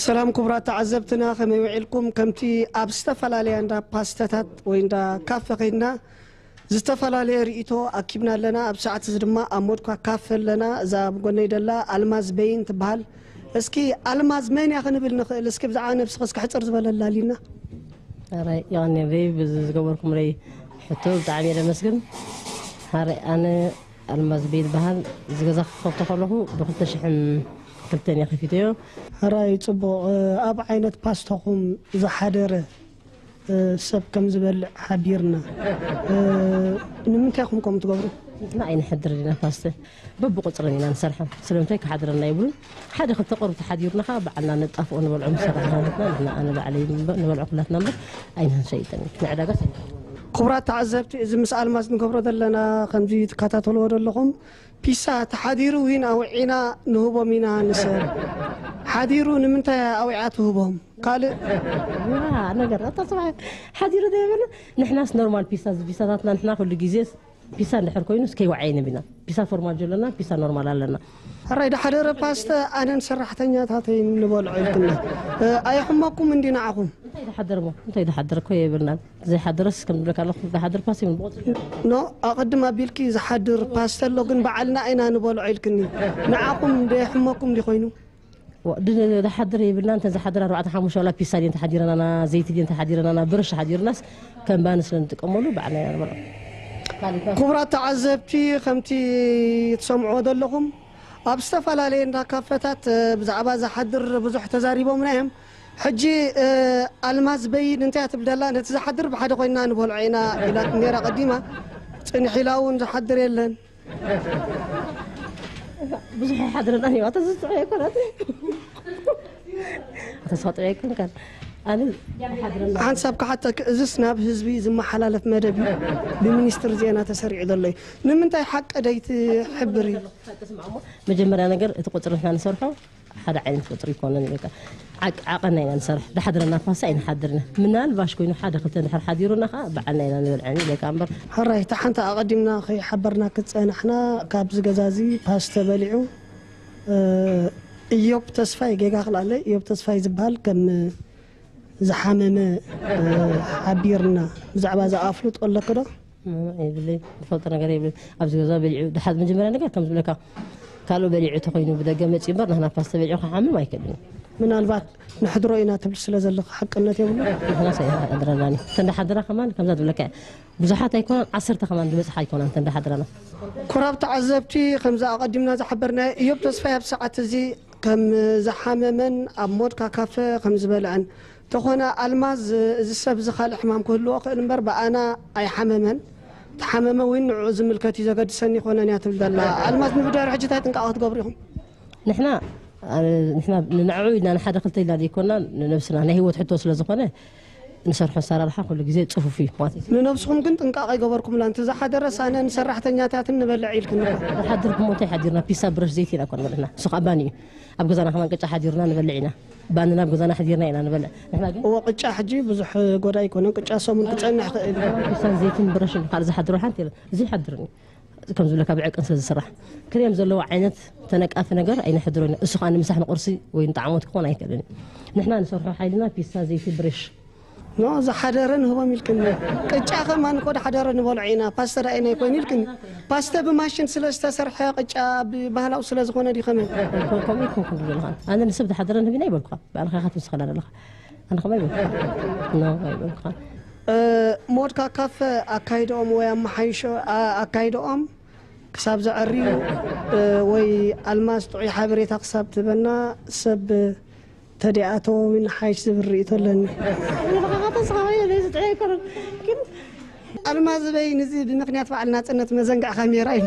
ሰላም ክቡራት ተዓዘብትና፣ ከመይ ውዒልኩም? ከምቲ ኣብ ዝተፈላለያ እንዳ ፓስተታት ወይ እንዳ ካፈ ከይድና ዝተፈላለየ ርእይቶ ኣኪብና ኣለና። ኣብ ሰዓት እዚ ድማ ኣብ ሞድካ ካፈ ኣለና። እዛ ኣብ ጎነይ ደላ ኣልማዝ በይን ትበሃል። እስኪ ኣልማዝ መን እያ ክንብል ንኽእል? እስኪ ብዛዕባ ነብስኺ እስኪ ሕፅር ዝበለ ኣላሊና። ኣራይ የቐንየለይ ብዚ ዝገበርኩምለይ ሕቶ ብጣዕሚ እየ ደመስግን። ሓራይ ኣነ ኣልማዝ በይን በሃል። እዚ ገዛ ክኸፍቶ ከለኹ ብክልተ ሽሕን ክልተን እየ ከፊተዮ። ሕራይ ጽቡቕ። ኣብ ዓይነት ፓስተኹም ዝሓደረ ሰብ ከም ዝበልዕ ሓቢርና። ንምንታይ ኢኹም ከምኡ ትገብሩ? ንሕና ኣይንሕድር ኢና ፓስተ፣ በብቁፅርን ኢና ንሰርሖም። ስለምንታይ ክሓድረና ይብሉን ሓደ ክልተ ቆርብ ተሓዲሩና ከዓ በዓልና ነጣፍኦ ንበልዖ ምስ ሰራሕተኛታትና ንሕና ኣነ ባዕለይ እምበር ንበልዖ ኩላትና እምበር ኣይንሸይጥን ኢና። ንዕዳጋ ሰ ክቡራት ተዓዘብቲ፣ እዚ ምስ ኣልማዝ ንገብሮ ዘለና ከምዚ ትከታተልዎ ዘለኹም ፒሳ ተሓዲሩ ዊን ኣውዒና ንህቦም ኢና ንሰብ። ሓዲሩ ንምንታይ ኣውዒኣ ትህቦም? ካልእ ዋ ነገር ኣታ ሰብኣይ ሓዲሩ ዘይበለ ንሕናስ ኖርማል ፒሳ እዚ ፒሳታትና ንሕና ኩሉ ግዜ ፒሳ እንድሕር ኮይኑ እስከይ ወዓይ ንብና ፒሳ ፎርማል ጀሎና ፒሳ ኖርማል ኣለና። ሕራይ ድሓደረ ፓስተ ኣነን ሰራሕተኛታተይን ንበልዖ ኢልክና። ኣየሕመኩም እንዲ ንዓኹም? እንታይ ድሓደር እሞ እንታይ ድሓደር እኮ የብልናን። ዘይሓደረስ ከም ዝብለካ ኣለኹ ድሓደር ፓስተ ይብል ብቆፅሪ። ኖ ኣቐድም ኣቢልኪ ዝሓድር ፓስተ ኣሎ ግን በዓልና ኢና ንበልዖ ኢልክኒ። ንዓኹም ደየሕመኩም ዲ ኮይኑ? ድሓድር የብልና እንተ ዝሓድር ኣርባዕተ ሓሙሽተ ዋላ ፒሳ ድየን ተሓዲረናና ዘይቲ ድየን ተሓዲረናና ብረሽ ሓዲርናስ ከም ባኒ ስለ ንጥቀመሉ ባዕልና ኢና ንበልዖ። ክቡራት ተዓዘብቲ ከምቲ ትሰምዕዎ ዘለኹም ኣብ ዝተፈላለየ እንዳ ካፈታት ብዛዕባ ዝሓድር ብዙሕ ተዛሪቦምና እዮም። ሕጂ ኣልማዝ በይን እንታይ ትብል ደላ ነቲ ዝሓድር ብሓደ ኮይንና ንበልዖ ኢና ኢላት ነራ ቀዲማ። ፅንሕ ኢላ እውን ዝሓድር የለን። ብዙሕ ይሓድረና እዩ ኣተ ዝስዑ ኣይኮናት ኣተ ስኸጥዑ ኣይኮንካን ኣነ ሓድረና ሓንሳብ ክሓተክ እዝስ ናብ ህዝቢ ዝመሓላለፍ መደብ እዩ። ብሚኒስትር ዜና ተሰሪዑ ዘሎ እዩ። ንምንታይ ሓቂ ደይትሕብሪ? መጀመርያ ነገር እቲ ቁፅሪ ንሕና ንሰርሖ ሓደ ዓይነት ቁፅሪ ይኮነን ኢለካ ዓቀና ኢና ንሰርሕ ድሓድረና ኳሳ ኣይንሓድርና ምናልባሽ ኮይኑ ሓደ ክልተ ድሕር ሓዲሩና ከዓ በዓልና ኢና ንበልዐን ኢለካ እምበር ሕራይ እታ ሓንቲ ኣቐዲምና ከይሓበርና ክፀናሕና ካብዚ ገዛ እዚ ፓስተ በሊዑ እዮብ ተስፋይ ጌጋ ክልኣለ እዮብ ተስፋይ ዝበሃል ከም ዝሓመመ ሓቢርና ብዛዕባ ዝኣፍልጦ ኣለክ ዶ? የብለይ ዝፈልጦ ነገር የብለይ ኣብዚ ገዛ በሊዑ ድሓ መጀመርያ ነገር ከም ዝብለካ ካልኦ በሊዑ ተኮይኑ ብደገ መፂኡ እምበር ንሕና ፓስተ በሊዑ ክሓምም ኣይክእልን ምናልባት ንሕድሮ ኢና ትብል ስለ ዘለካ ሓቅነት የብሉ ንሕናስ ኣይሓድረናን እዩ ተንዳሓድራ ከማን ከምዛ ዝብለካ ብዙሓት ኣይኮናን ዓሰርተ ከማን ዝበፅሓ ኣይኮናን ተንዳሓድረና ኩራብ ተዓዘብቲ ከምዚ ኣቐዲምና ዝሓበርናዮ እዮብ ተስፋይ ኣብ ሰዓት እዚ ከም ዝሓመመን ኣብ ሞድካ ካፈ ከም ዝበልዐን ተኾነ ኣልማዝ እዚ ሰብ እዚ ካልእ ሕማም ክህልዎ ክእል እምበር ብኣና ኣይሓመመን ተሓመመ እውን ንዕኡ ዝምልከት እዩ ዘገድሰኒ ይኮነን እያ ትብል ዘላ ኣልማዝ ንብድሕሪ ሕጂ እንታይ ጥንቃቐ ክትገብሩ ኢኹም ንሕና ንሕና ንንዕዑ ኢልና ንሓደ ክልተ ኢልና ዘይኮና ንነብስና ናይ ህይወት ሕቶ ስለ ዝኾነ ንሰርሖ ኣሰራርሓ ኩሉ ግዜ ፅፉፍ እዩ ማለት እዩ። ንነብስኹም ግን ጥንቃቐ ኣይገበርኩምላን። እቲ ዝሓደረ ሳነ ንሰራሕተኛታትን ንበልዕ ኢልክን እኮ። ዝሓድር እሞ እንታይ ሓዲርና ፒሳ ብረሽ ዘይቲ ኢና እኮ ንበልዕ ንሕና። ንሱ ከዓ ባኒ እዩ። ኣብ ገዛና ከማን ቅጫ ሓዲርና ንበልዕ ኢና። ባንና ኣብ ገዛና ሓዲርና ኢና ንበልዕ። ንሕና ግን እወ ቅጫ ሕጂ ብዙሕ ጎዳኢ ኣይኮነን። ቅጫ ሰሙን ክፀንሕ ይኽእል እዩ። ፒሳን ዘይትን ብረሽን ካልእ ዝሓድሮ ሓንቲ የለን። እዚ ይሓድርን እዩ። ከም ዝብለካ ብዕቅን ስለ ዝስራሕ ክልኦም ዘለዎ ዓይነት ተነቃፊ ነገር ኣይነሕድሮ ኢና። እሱ ከዓ ንምሳሕ ንቁርሲ ወይ ንጣዕሞት ክኾን ኣይክእልን እዩ። ንሕና ንሰርሖ ሓይልና ፒሳ ዘይቲ ብሬሽ ኖ ዝሓደረ ንህቦም ኢልክኒ ቅጫ ከማን እኮ ድሓደረ ንበልዖ ኢና ፓስተ ዳኣይና ይኮይኑ ኢልክኒ ፓስተ ብማሽን ስለ ዝተሰርሐ ቅጫ ብባህላዊ ስለ ዝኾነ ዲ ከመይ ከምኡ ኢልኩም ክብሉ ዘለኻ ኣነ ንሰብ ዝሓደረ ንህቢና ይበልኩኻ ባዕልኻ ኢኻ ትምስኸላ ዘለኻ ኣነ ከመይ ይበልኩኻ ኖ ኣይበልኩኻ ሞድካ ካፈ ኣካይደኦም ወይ ኣመሓይሾ ኣካይደኦም ክሳብ ዘዐርዩ ወይ ኣልማዝ ጥዑይ ሓበሬታ ክሳብ ትበና ሰብ ተዲኣተዎ ውን ሓይሽ ዝብል ርእይቶ ኣለኒ። ኣልማዝ በይን እዚ ብምክንያት በዓል ናፅነት መዘንግዕ ካሜራ እዩ።